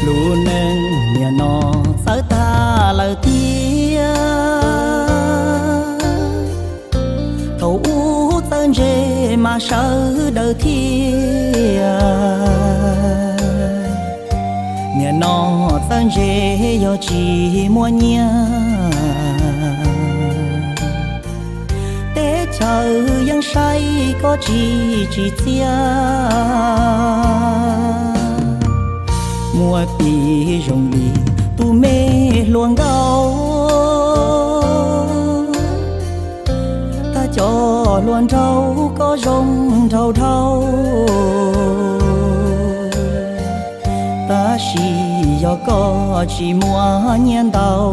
Lub neej niaj no txawv tag lawm tiag, thaum ub txawj ntse mas sawv daws thiab. Niaj no txawj ntse yog tsis muaj nyiaj, teb chaws yeej saib koj tsis tsim txiaj. Muaj tis zoo li tus me hluas nkauj, tag cov hluas nraug koj zoo nraug dhau, tab sis yog koj tsis muaj nyiaj ntau,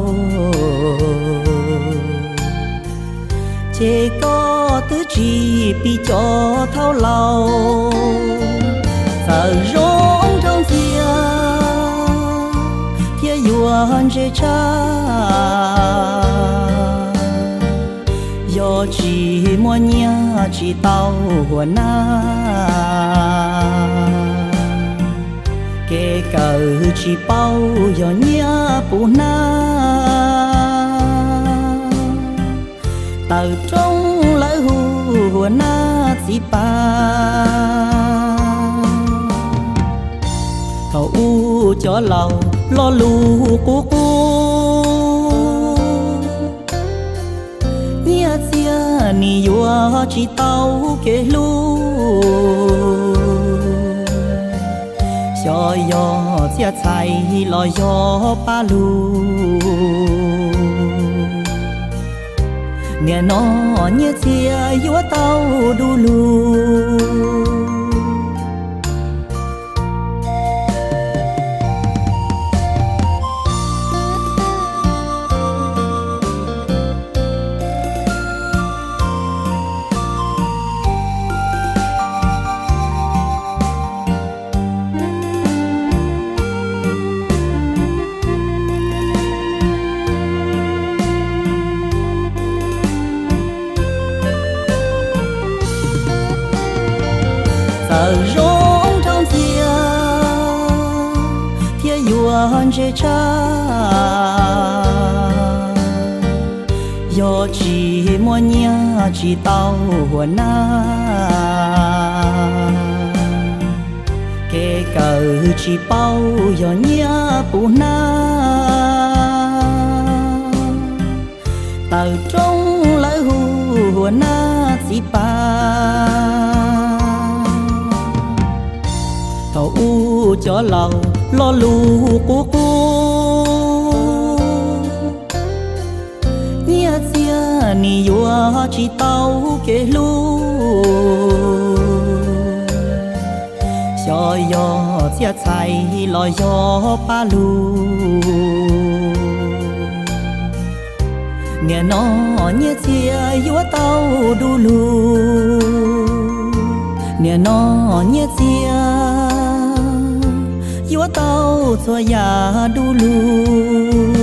ces koj twb tsis pib cov thaub laus. Txawm zoo nraug ntxiag thiab yuav ntse tshaj, yog tsis muaj nyiaj tsis tau huas nab, kev kawm tsis paub yog nyiaj puv hnab. Tawm rooj lawv hu huas nab txiv pas, thaum ub cov laus lo lus qub qub, nyiaj txiag nim yuav tsis tau kev hlub. Xyov yog txiaj txhais los yog paj lug, niaj no nyiaj txiag yuav tau du lug. Txawm zoo nraug ntxiag thiab yuav ntse tshaj, yog tsis muaj nyiaj tsis tau huas nab, kev kawm tsis paub yog nyiaj puv hnab. Tawm rooj lawv hu huas nab txiv pas, thaum ub cov laus lo lus qub qub, nyiaj txiag nim yuav tsis tau kev hlub. Xyov yog txiaj txhais los yog paj lug, niaj no nyiaj txiag yuav tau du lug. Niaj no nyiaj txiag yuav tau txhua yam du lug.